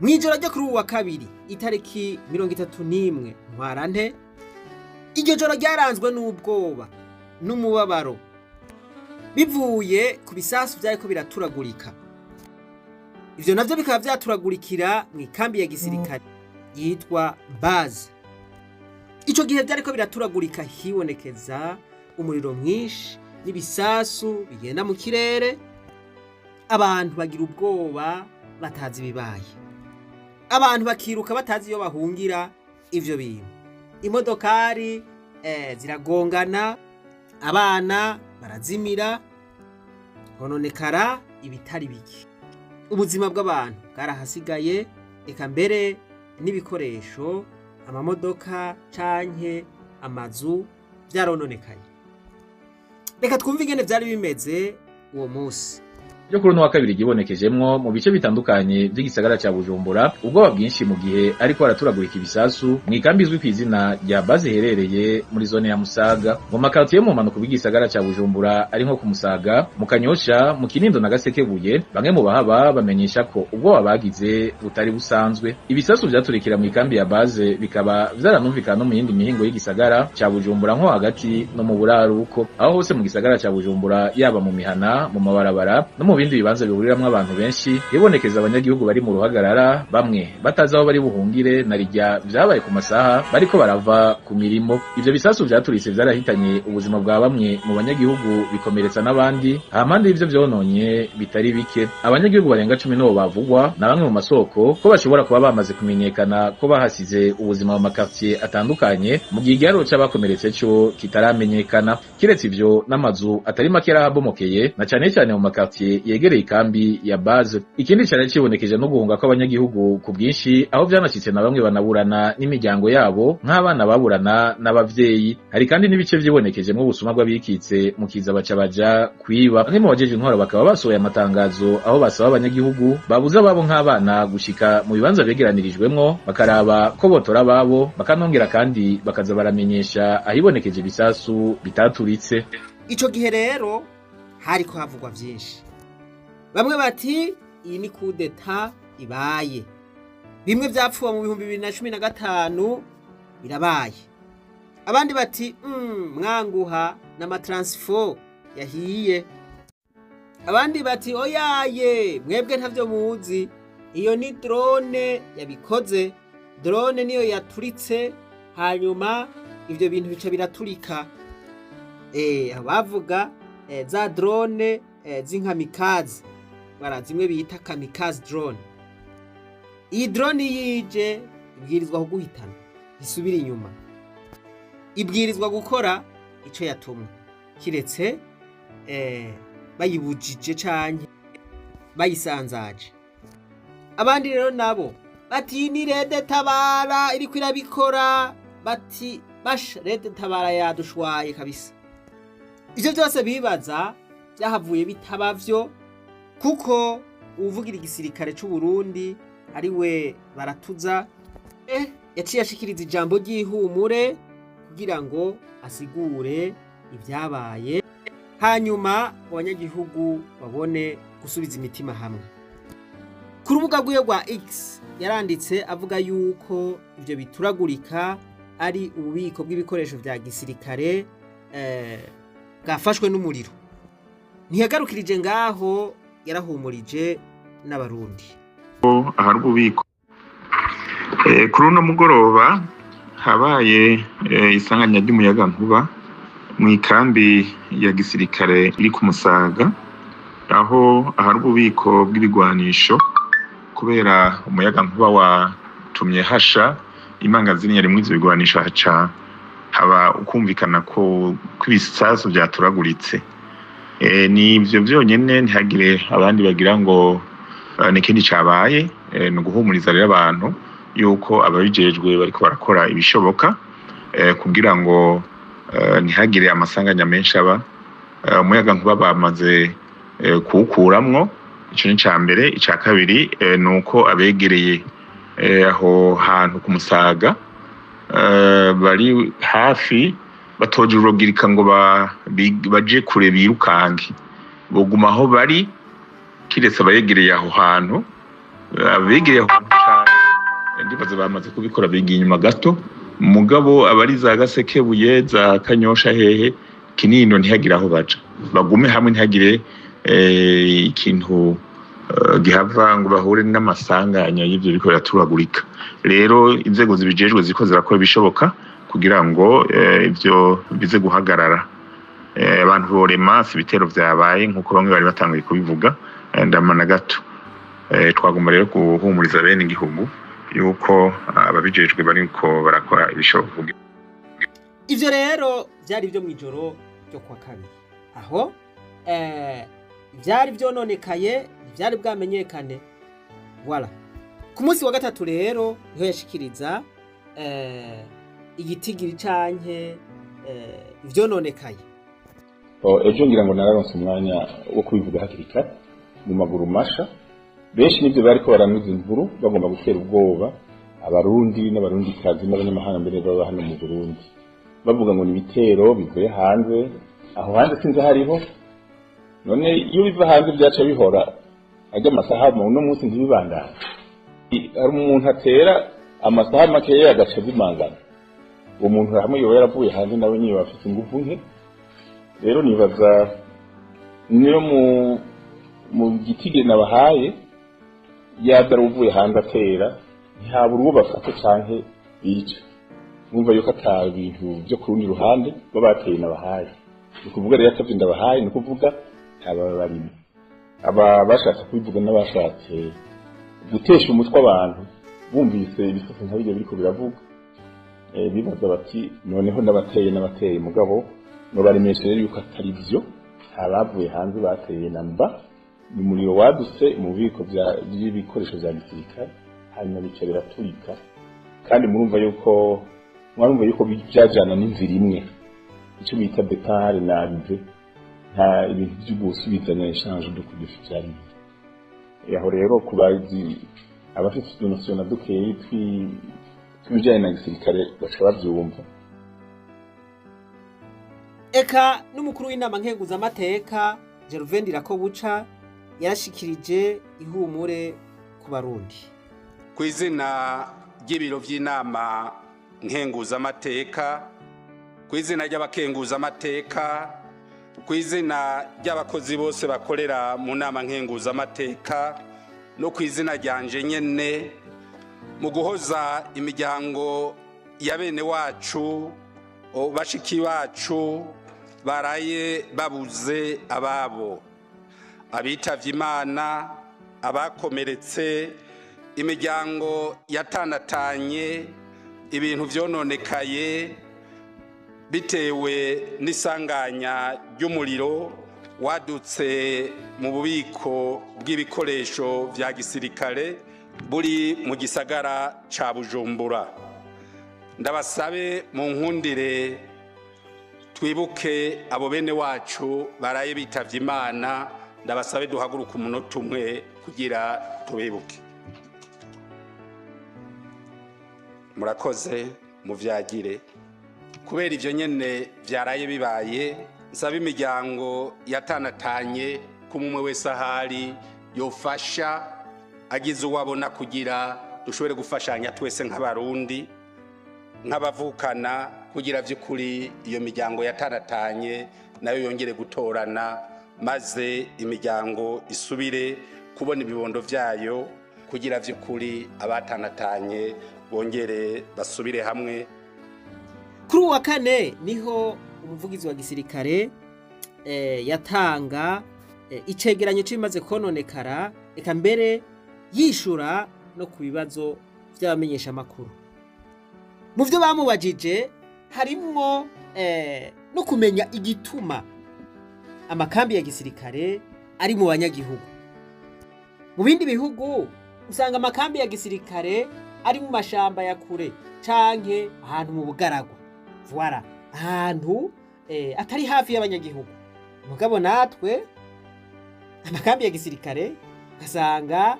Mw'ijoro ryo kuri uwu wa kabiri, itariki 31 Ntwarante, iryo joro ryaranzwe n'ubwoba n'umubabaro bivuye ku bisasu vyariko biraturagurika. Ivyo navyo bikaba vyaturagurikira mu ikambi ya gisirikare yitwa Base. Ico gihe vyariko biraturagurika, hibonekeza umuriro mwinshi n'ibisasu bigenda mu kirere. Abantu bagira ubwoba batazi ibibaye, abantu bakiruka batazi iyo bahungira ivyo bintu. Imodokari ziragongana, abana barazimira, hononekara ibitari bike. Ubuzima bw'abantu bwarahasigaye, eka mbere n'ibikoresho, amamodoka canke amazu vyarononekaye. Reka twumve ingene vyari bimeze uwo munsi. Ryo kuri uno wa kabiri ryibonekejemwo mu bice bitandukanye vy'igisagara ca Bujumbura ubwoba bwinshi mu gihe ariko haraturagurika ibisasu mw'ikambi izwi kw'izina rya Base iherereye muri zone ya Musaga, mu makartiye yo mu mpanuka bw'igisagara ca Bujumbura, ari nko ku Musaga, mu Kanyosha, mu Kinindo na Gasekebuye. Bamwe mu bahaba bamenyesha ko ubwoba bagize butari busanzwe. Ibisasu vyaturikira mw'ikambi ya Base bikaba vyaranumvikana no mu yindi mihingo y'igisagara ca Bujumbura, nko hagati no mu buraruko. Aho hose mu gisagara ca Bujumbura, yaba mu mihana, mu mabarabara no mu bindi bibanza bihuriramwo abantu benshi, hibonekeza abanyagihugu bari mu ruhagarara, bamwe batazi aho bari buhungire na rirya vyabaye ku masaha bariko barava ku mirimo. Ivyo bisasu vyaturitse vyarahitanye ubuzima bwa bamwe mu banyagihugu, bikomeretsa n'abandi, hampande y'ivyo vyononye bitari bike. Abanyagihugu barenga 10 nibo bavugwa na bamwe mu masoko ko bashobora kuba bamaze kumenyekana ko bahasize ubuzima mu makartier atandukanye, mu gihe igiharuro c'abakomeretse co kitaramenyekana. Kiretse ivyo, n'amazu atari make yarahabomokeye, na cane cane mu makartier yegereye ikambi ya Base. Ikindi cane cibonekeje no guhunga kw'abanyagihugu ku bwinshi, aho vyanashitse na bamwe banaburana n'imiryango yabo, nk'abana baburana n'abavyeyi. Hari kandi n'ibice vyibonekejemwo ubusuma bw'abikitse mu kiza, baca baja kwiba. Bamwe mu bajeje intwaro bakaba basohoye amatangazo aho basaba abanyagihugu babuze ababo nk'abana gushika mu bibanza begeranirijwemwo, bakaraba ko botora ababo, bakanongera kandi bakaza baramenyesha ahibonekeje ibisasu bitaturitse. Ico gihe rero hariko havugwa vyinshi. Bamwe bati: "Iyi ni kudeta ibaye, bimwe vyapfuwe mu 2015 birabaye." Abandi bati: "Mwanguha n'amatransfo yahiye." Abandi bati: "Oyaye, mwebwe ntavyo muzi, iyo ni drone yabikoze, drone niyo yaturitse, hanyuma ivyo bintu bica biraturika." Bavuga za drone z'inkamikazi, bara zimwe bita kamikaze drone. Iyi drone yije ibwirizwa kuguhitana, isubira inyuma, ibwirizwa gukora ico yatumwe, kiretse bayibujije canke bayisanzaje. Abandi rero nabo bati: "Ni RED Tabara iriko irabikora." Bati: "Basha, RED Tabara yadushwaye kabisa." Ivyo vyose bibaza vyahavuye bitaba vyo, kuko uwuvugira igisirikare c'u Burundi, ari we Baratuza, yaciye ashikiriza ijambo ry'ihumure kugira ngo asigure ibyabaye, hanyuma abanyagihugu babone gusubiza imitima hamwe. Ku rubuga rwiwe rwa X yaranditse avuga yuko ivyo bituragurika ari ububiko bw'ibikoresho vya gisirikare bwafashwe n'umuriro. Ntiyagarukirije ngaho, yarahumurije n'Abarundi. Ahari ububiko. Kuri uno mugoroba habaye isanganya ry'umuyagankuba mu ikambi ya gisirikare iri ku Musaga, aho ahari ububiko bw'ibigwanisho. Kubera umuyagankuba watumye hasha imangazini yarimwo ivyo bigwanisho, haca haba ukumvikana ko kw'ibisasu vyaturaguritse. Ni ivyo vyonyene, ntihagire abandi bagira ngo n'ikindi cabaye. Ni uguhumuriza rero abantu yuko ababijejwe bariko barakora ibishoboka kugira ngo ntihagire amasanganya menshi aba. Umuyagankuba bamaze kuwukuramwo, ico ni ica mbere. Ica kabiri ni uko abegereye aho hantu ku Musaga bari hafi batoja urugirika ngo baje kure birukange, boguma aho bari, kiretse abegereye aho hantu, abegereye aho hantu cane. Ndibaza bamaze kubikora bigiye inyuma gato, mugabo abari za Gasekebuye, za Kanyosha, hehe Kinindo, ntihagire aho baja, bagume hamwe, ntihagire ikintu gihava ngo bahure n'amasanganya y'ivyo biriko biraturagurika. Rero inzego zibijejwe ziriko zirakora ibishoboka kugira ngo ivyo bize guhagarara. Abantu borema, si ibitero vyabaye nk'uko bamwe bari batanguye kubivuga, ndamana gato. Twagomba rero guhumuriza bene igihugu yuko ababijejwe bariko barakora ibishoboka. Ivyo rero vyari vyo mw'ijoro ryo kuwa kabiri, aho ivyari vyononekaye ntivyari bwamenyekane. Voilà. Ku munsi wa gatatu rero niho yashikiriza igitigiri canke ivyononekaye. Ejo ngira ngo nararonse umwanya wo kubivuga hakiri kare mu maguru masha. Benshi nibyo bariko baranyuza imvuru, bagomba gutera ubwoba Abarundi n'Abarundikazi n'abanyamahanga mbere baba hano mu Burundi, bavuga ngo ni ibitero bivuye hanze. Aho hanze sinzi hariho. None iyo biva hanze byaca bihora ajya amasaha mu uno munsi ntibibandane? Hari umuntu atera amasaha makeya agaca azimangana. Uwo muntu hamwe yoba yaravuye hanze, nawe niyo afite ingufu nke. Rero nibaza niyo mu gitigiri nabahaye, yaza ari uvuye hanze atera, ntihabura uwo bafata canke bica. Mwumva yuko ata bintu byo ku rundi ruhande baba bateye nabahaye. Ni ukuvuga rero atavyo ndabahaye, ni ukuvuga nta barimo. Aba bashatse kubivuga n'abashatse gutesha umutwe abantu, bumvise ibisasu nka birya biriko biravuga, bibaza bati noneho n'abateye. Mugabo nobaremesha rero yuko atari vyo, nta bavuye hanze bateye na mba. Ni umuriro wadutse mu bubiko by'ibikoresho vya gisirikare, hanyuma bica biraturika. Kandi murumva yuko mwarumva yuko byajana n'inzira imwe, icyo bita départ na arrivée, nta ibintu byo gusubizanya, échange de coups de feu byari bihari. Aho rero ku bazi, abafite utunotion na dukeyi tw'ibijyanye na gisirikare, baca bavyumva. Eka n'umukuru w'inama nkenguzamateka Gervais Ndirakobuca yarashikirije ihumure ku Barundi. Ku izina ry'ibiro by'inama nkenguzamateka, ku izina ry'abakenguzamateka, ku izina ry'abakozi bose bakorera mu nama nkenguzamateka, no ku izina ryanje nyene, mu guhoza imiryango ya bene wacu, bashiki bacu baraye babuze ababo, abitavye Imana, abakomeretse, imiryango yatanatanye, ibintu vyononekaye bitewe n'isanganya ry'umuriro wadutse mu bubiko bw'ibikoresho vya gisirikare buri mu gisagara ca Bujumbura, ndabasabe mu nkundire twibuke abo bene wacu baraye bitavye Imana. Ndabasabe duhaguruke umunota umwe kugira tubibuke. Murakoze, muvyagire. Kubera ivyo nyene vyaraye bibaye, nsaba imiryango yatanatanye ko umwe wese ahari yofasha agize uwo abona, kugira dushobore gufashanya twese nk'Abarundi, nk'abavukana, kugira vy'ukuri iyo miryango yatanatanye nayo yongere gutorana, maze imiryango isubire kubona ibibondo vyayo, kugira vy'ukuri abatanatanye bongere basubire hamwe. Kuri uwa kane niho umuvugizi wa gisirikare yatanga icegeranyo c'ibimaze kononekara, eka mbere yishura no ku bibazo vy'abamenyeshamakuru. Mu vyo bamubajije harimwo no kumenya igituma amakambi ya gisirikare ari mu banyagihugu. Mu bindi bihugu usanga amakambi ya gisirikare ari mu mashamba ya kure canke ahantu mu bugaragwa, voilà, ahantu atari hafi y'abanyagihugu. Mugabo natwe amakambi ya gisirikare ugasanga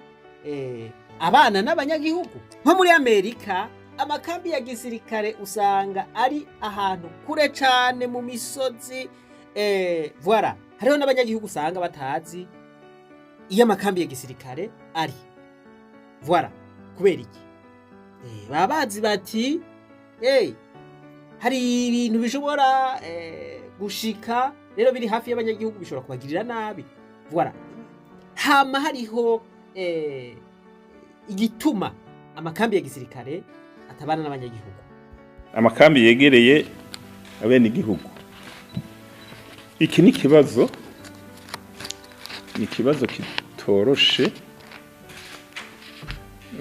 abana n'abanyagihugu. Nko muri Amerika, amakambi ya gisirikare usanga ari ahantu kure cane mu misozi, voilà. Hariho n'abanyagihugu usanga batazi iyo amakambi ya gisirikare ari. Voilà. Kubera iki? Baba bazi bati hey, hari ibintu bishobora gushika rero biri hafi y'abanyagihugu bishobora kubagirira nabi. Voilà. Hama hariho igituma amakambi ya gisirikare atabana n'abanyagihugu. Amakambi yegereye abenegihugu, iki ni ikibazo, ni ikibazo kitoroshe.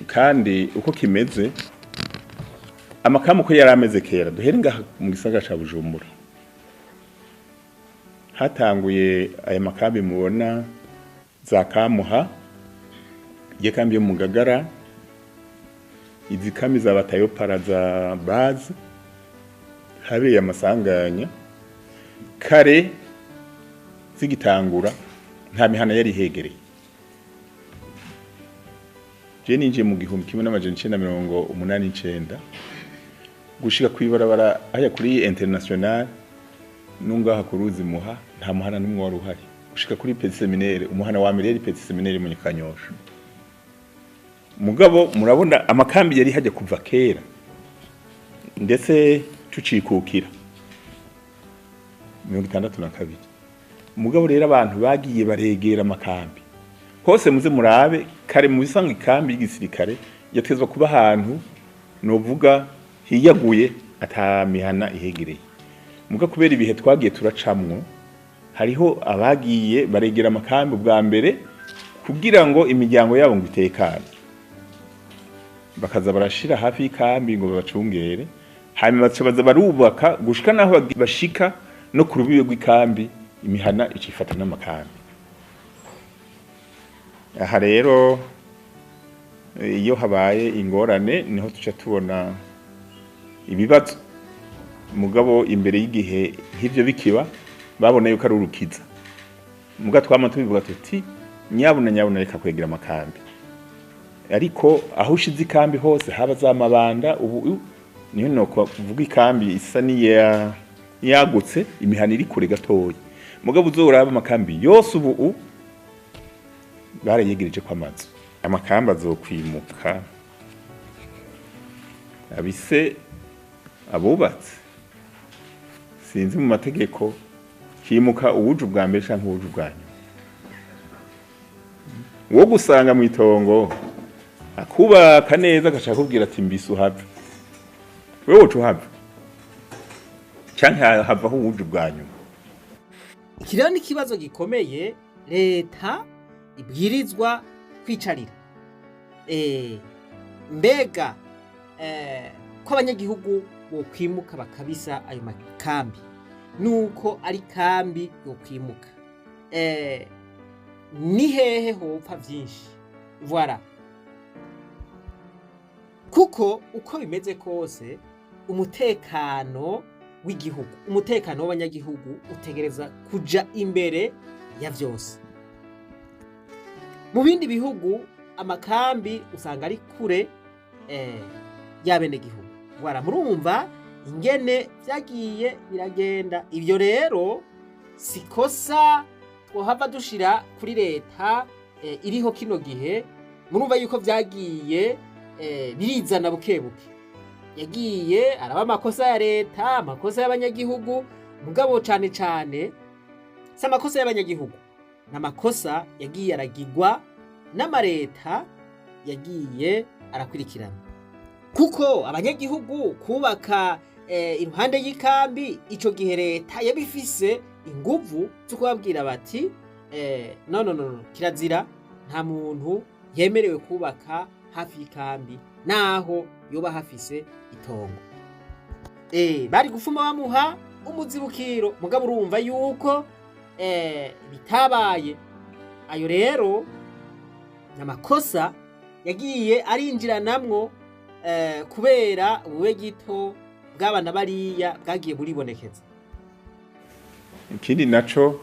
Kandi uko kimeze, amakambi uko yari ameze kera, duhere ngaha mu gisagara ca Bujumbura, hatanguye aya makambi mubona za Kamuha, iyo kambi yo mu Ngagara, izi kambi za batayopara za baze, habereye amasanganya kare zigitangura, nta mihana yari ihegereye. Je ninjiye mu 1989, gushika kw'ibarabara hajya kuri International nungaha ku ruzi Muha, nta muhana n'umwe wari uhari. Gushika kuri Petit Séminaire, umuhana wa mbere yari Petit Séminaire mu Kanyosha. Mugabo murabona amakambi yari hajya kuva kera, ndetse tucikukira 62. Mugabo rero abantu bagiye baregera amakambi hose. Muze murabe kare mu bisanga, ikambi y'igisirikare yatezwa kuba ahantu novuga hiyaguye, atamihana ihegereye. Muga kubera ibihe twagiye turacamwo, hariho abagiye baregera amakambi ubwa mbere kugira ngo imiryango yabo ngo itekane, bakaza barashira hafi y'ikambi ngo babacungere. Hanyuma baca baza barubaka gushika naho bashika no ku rubibe rw'ikambi, imihana icifata n'amakambi. Aha rero iyo habaye ingorane niho tuca tubona ibibazo. Mugabo imbere y'igihe nk'ivyo bikiba, babona yuko ari urukiza. Muga twama tubivuga tuti nyabuna nyabuna reka kwegera amakambi. Ariko aho ushize ikambi hose, haba za Mabanda ubu niho no kuvuga ikambi isa niya yagutse, imihana iri kure gatoya. Mugabo uzoraba amakambi yose ubu barayegereje ko amazu. Amakambi azokwimuka abise abubatse, sinzi mu mategeko himuka uwuje ubwa mbere canke uwuje ubwa nyuma. Uwo gusanga mw'itongo akubaka neza agaca akubwira ati mbise uhave, wewe woca uhava canke havaho uwuje ubwa nyuma? Iki rero ni ikibazo gikomeye leta ibwirizwa kwicarira. Mbega ko abanyagihugu bokwimuka bakabisa ayo makambi, nuko ari kambi yokwimuka, ni hehe hopfa vyinshi? Voilà, kuko uko bimeze kose umutekano w'igihugu, umutekano w'abanyagihugu utegereza kuja imbere ya vyose. Mu bindi bihugu amakambi usanga ari kure y'abenegihugu. Voilà, murumva ingene vyagiye biragenda. Ivyo rero sikosa twohava dushira kuri leta iriho kino gihe. Murumva yuko vyagiye birizana buke buke, yagiye araba amakosa ya leta, amakosa y'abanyagihugu. Mugabo cane cane si amakosa y'abanyagihugu, ni amakosa yagiye aragirwa n'amareta yagiye arakurikirana. Kuko abanyagihugu kubaka iruhande y'ikambi, ico gihe leta yabifise inguvu zo kubabwira bati no, no, no, no, kirazira, nta muntu yemerewe kubaka hafi y'ikambi naho yoba hafise itongo. Bari gufuma bamuha umuzibukiro. Mugabo urumva yuko bitabaye. Ayo rero namakosa yagiye arinjiranamwo kubera ubube gito bw'abana bariya bwagiye buribonekeza. Ikindi naco,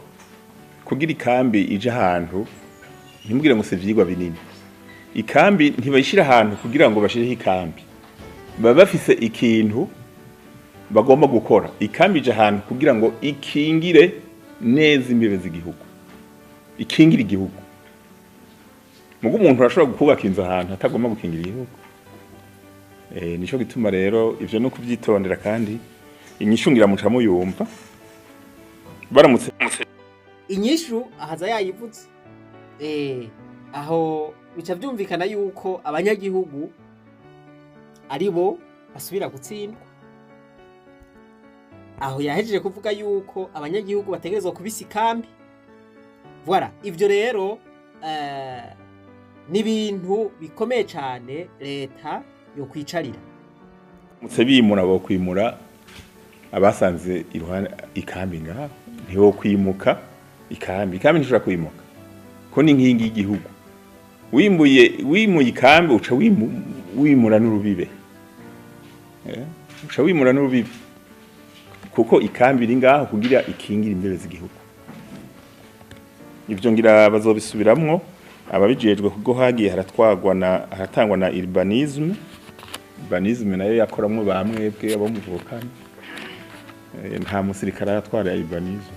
kugira ikambi ije ahantu, ntimubwire ngo si ivyigwa binini. Ikambi ntibayishira ahantu kugira ngo bashireho ikambi, baba bafise ikintu bagomba gukora. Ikambi ije ahantu kugira ngo ikingire neza imbibe z'igihugu, ikingire igihugu. Mugo umuntu arashobora kubaka inzu ahantu atagomba gukingira igihugu. Nico gituma rero ivyo no kuvyitondera, kandi inyishu ngira muca muyumva baramutse. Inyishu ahaza yayivutse. Aho bica byumvikana yuko abanyagihugu ari bo basubira gutsindwa. Aho yahejeje kuvuga yuko abanyagihugu bategerezwa kubisa ikambi. Voilà, ivyo rero ni ibintu bikomeye cyane leta yo kwicarira. Mutse bimura, bo kwimura abasanze iruhande ikambi ngaho, ntiwo kwimuka ikambi. Ikambi ntishobora kwimuka ko ni inkingi y'igihugu. Wimbuye, wimuye ikambi, uca wimura n'urubibe. Uca wimura n'urubibe, kuko ikambi iri ngaho kugira ikingire imbibe z'igihugu. Ivyo ngira bazobisubiramwo ababijejwe, kuko hagiye haratwagwa na haratangwa na urbanisme. Urbanisme nayo yakoramwo bamwebwe abo muvukana. Nta musirikare aratwara urbanisme.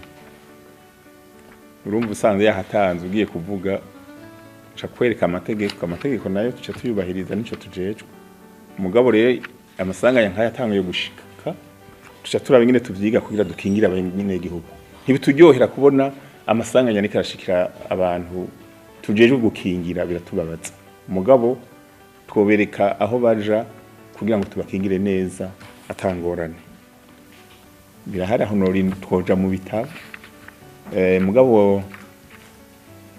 Urumva usanze yahatanze, ugiye kuvuga uca kwereka amategeko. Amategeko nayo tuca tuyubahiriza, nico tujejwe. Mugabo rero amasanganya nk'aya atanguye gushika, tuca turaba ingene tuvyiga kugira dukingire abanyagihugu. Ntibituryohera kubona amasanganya ariko arashikira abantu tujejwe gukingira, biratubabaza. Mugabo twobereka aho baja kugira ngo tubakingire neza atangorane. Birahari aho nori twoja mu bitabo. Mugabo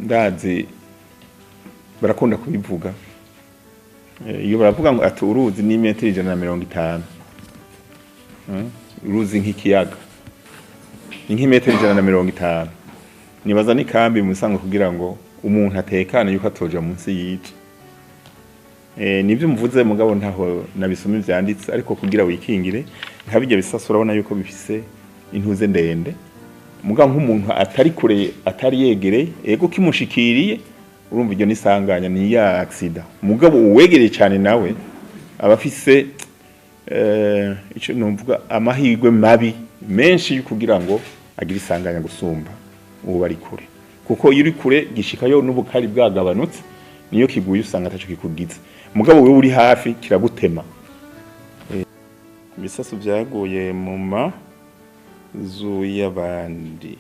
ndazi barakunda kubivuga. Iyo baravuga ngo ati uruzi ni metero 150. Uruzi nk'ikiyaga ni nk'imetero 150. Nibaza n'ikambi mu bisanzwe kugira ngo umuntu atekane yuko atoja munsi y'ico. Nivyo mvuze, mugabo ntaho nabisoma vyanditse, ariko kugira wikingire nka bijya bisasu, urabona yuko bifise intuze ndende. Mugabo nk'umuntu atari kure, atari yegereye, ego kimushikiriye, urumva iryo nisanganya, ni ya accident. Mugabo uwegereye cyane nawe aba afise ico numvuga amahirwe mabi menshi yo kugira ngo agire isanganya gusumba uwo bari kure, kuko iyo uri kure gishikayo n'ubukari bwagabanutse, niyo kiguye usanga ataco kikugize. Mugabo wewe uri hafi kiragutema. Ibisasu byaguye mu mazu y'abandi,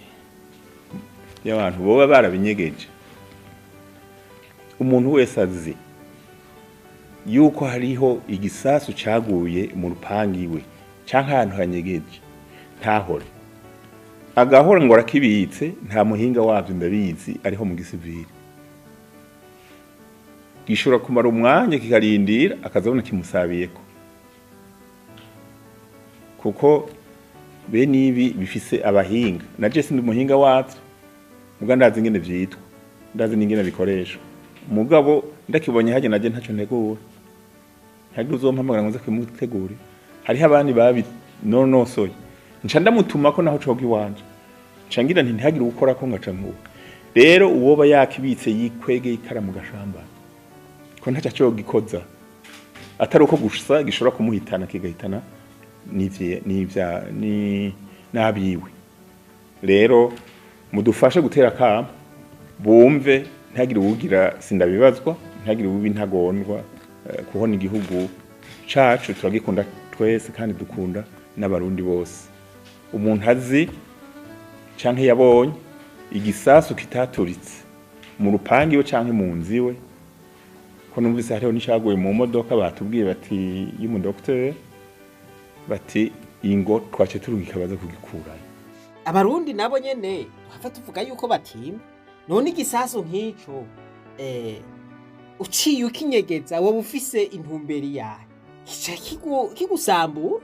y'abantu boba barabinyegeje. Umuntu wese azi yuko hariho igisasu caguye mu rupangu iwe canke ahantu hanyegeje, ntahore agahora ngo arakibitse. Nta muhinga wavyo ndabizi ariho mu gisivili, gishobora kumara umwanya kikarindira, akazabona kimusabiyeko, kuko bene ibi bifise abahinga. Na je sindi umuhinga wavyo, muga ndazi ingene vyitwa, ndazi n'ingene bikoreshwa. Mugabo ndakibonye hajya naje ntaco ntegura, ntagira uzompamagara ngo nze kubimutegurira. Hariho abandi babi nonosoye, nca ndamutuma ko naho coga iwanje, nca ngira nti ntihagire ukora ko ngaca nkuba. Rero uwoba yakibitse yikwegeye ikara mu gashamba, ko ntaco cogikoza atari uko gusa gishobora kumuhitana, kigahitana n'ivye n'ivya ni n'abiwe. Rero mudufashe gutera kamo bumve, ntihagire uwugira sindabibazwa, ntihagire uwubi ntagondwa, kuko ni igihugu cacu, turagikunda twese kandi dukunda n'abarundi bose. Umuntu azi canke yabonye igisasu kitaturitse mu rupangu iwe canke mu nzu iwe, ko numvise hariho n'icaguye mu modoka, batubwiye bati y'umudokiteri, bati ingo twace turungika baza kugikurayo. Abarundi nabo nyene tuhava tuvuga yuko batimba. None igisasu nk'ico uciye ukinyegeza, woba ufise intumbero yawe kica kigusambura.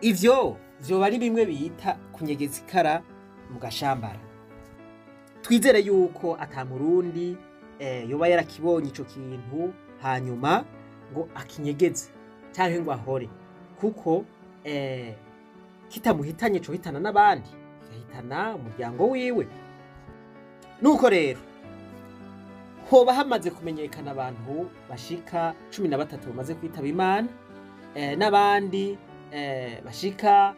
Ivyo vyoba ari bimwe bita kunyegeza ikara mu gashambara. Twizere yuko ata murundi yoba yarakibonye ico kintu hanyuma ngo akinyegeze canke ngo ahore, kuko kitamuhitanye cohitana n'abandi, kigahitana umuryango wiwe. Nuko rero hoba hamaze kumenyekana abantu bashika 13 bamaze kwitaba Imana, n'abandi bashika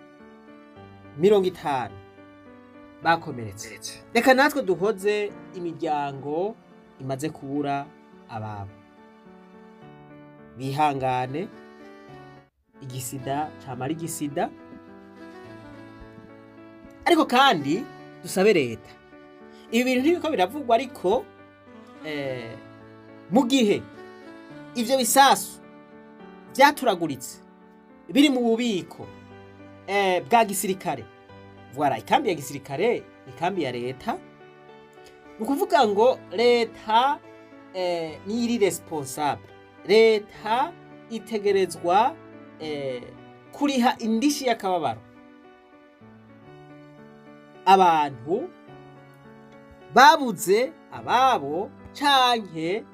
50 bakomeretse. Reka natwe duhoze imiryango imaze kubura ababo, bihangane. Igisida camara igisida. Ariko kandi dusabe leta, ibi bintu ntibiko biravugwa, ariko mu gihe ivyo bisasu vyaturaguritse biri mu bubiko bwa gisirikare, voilà, ikambi ya gisirikare, ikambi ya leta, ni ukuvuga ngo leta niyo iri responsable. Leta itegerezwa kuriha indishi y'akababaro abantu babuze ababo canke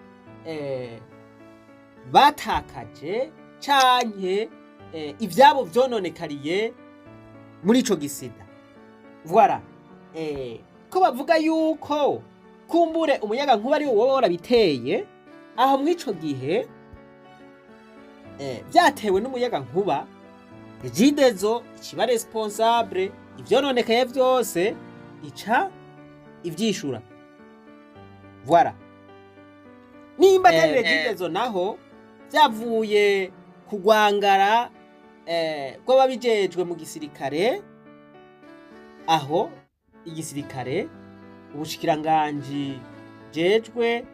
batakaje canke ivyabo vyononekariye muri ico gisida. Voilà, ko bavuga yuko kumbure umuyaga nkuba ari wowe warabiteye aho mw'ico gihe, vyatewe n'umuyaga nkuba, Regideso ikiba responsable, ivyononekaye vyose ica ivyishura. Voilà, nimba atari Regideso naho vyavuye kugwangara rw'ababijejwe mu gisirikare, aho igisirikare, ubushikiranganji jejwe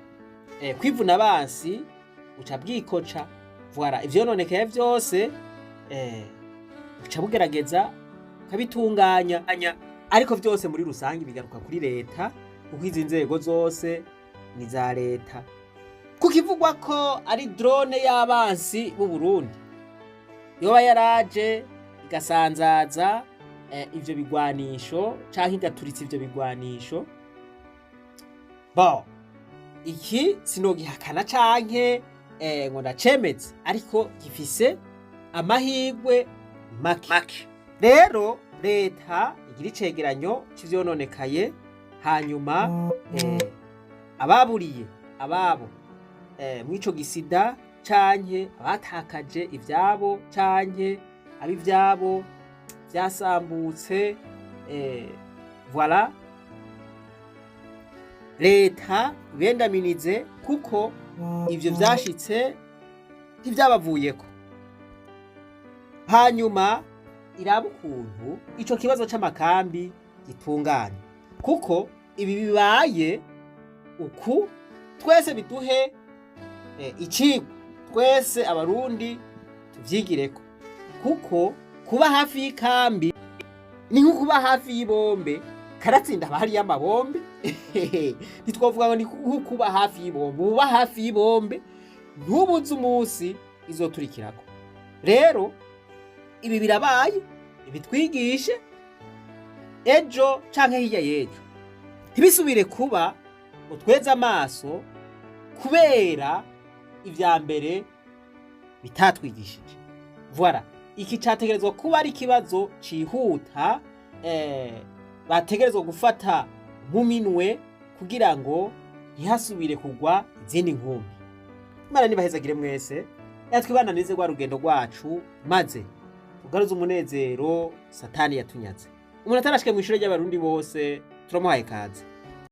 kwivuna abansi buca bwikoca. Voilà, ivyononekaye vyose buca bugerageza ukabitunganya, ariko vyose muri rusange bigaruka kuri leta, kuko izi nzego zose ni za leta. Kukivugwa ko ari drone y'abansi b'u Burundi yoba yaraje igasanzaza ivyo bigwanisho canke igaturitsa ivyo bigwanisho, bon, iki sinogihakana canke ngo ndacemeze, ariko gifise amahirwe make. Rero leta igira icegeranyo c'ivyononekaye, hanyuma ababuriye ababo mw'ico gisida canke abatakaje ivyabo canke ab'ivyabo vyasambutse, voilà, leta ibendaminize, kuko ivyo vyashitse ntivyabavuyeko. Hanyuma iraba ukuntu ico kibazo c'amakambi gitunganye, kuko ibi bibaye uku twese biduhe icigwa, twese abarundi tuvyigireko, kuko kuba hafi y'ikambi ni nko kuba hafi y'ibombe. Karatsinda haba hariyo amabombe. Ntitwovuga ngo ni nko kuba hafi y'ibombe, uba hafi y'ibombe ntubuze umunsi izoturikirako. Rero ibi birabaye ibitwigishe, ejo canke hirya y'ejo ntibisubire kuba ngo tweze amaso kubera ivya mbere bitatwigishije. Voilà, iki categerezwa kuba ari ikibazo cihuta bategerezwa gufata mu minwe kugira ngo ntihasubire kugwa izindi nkumbi. Imana nibahezagire mwese, yatwibananize rwa rugendo rwacu, maze tugaruze umunezero satani yatunyaze. Umuntu atarashike mw'ishure ry'abarundi bose turamuhaye kaze.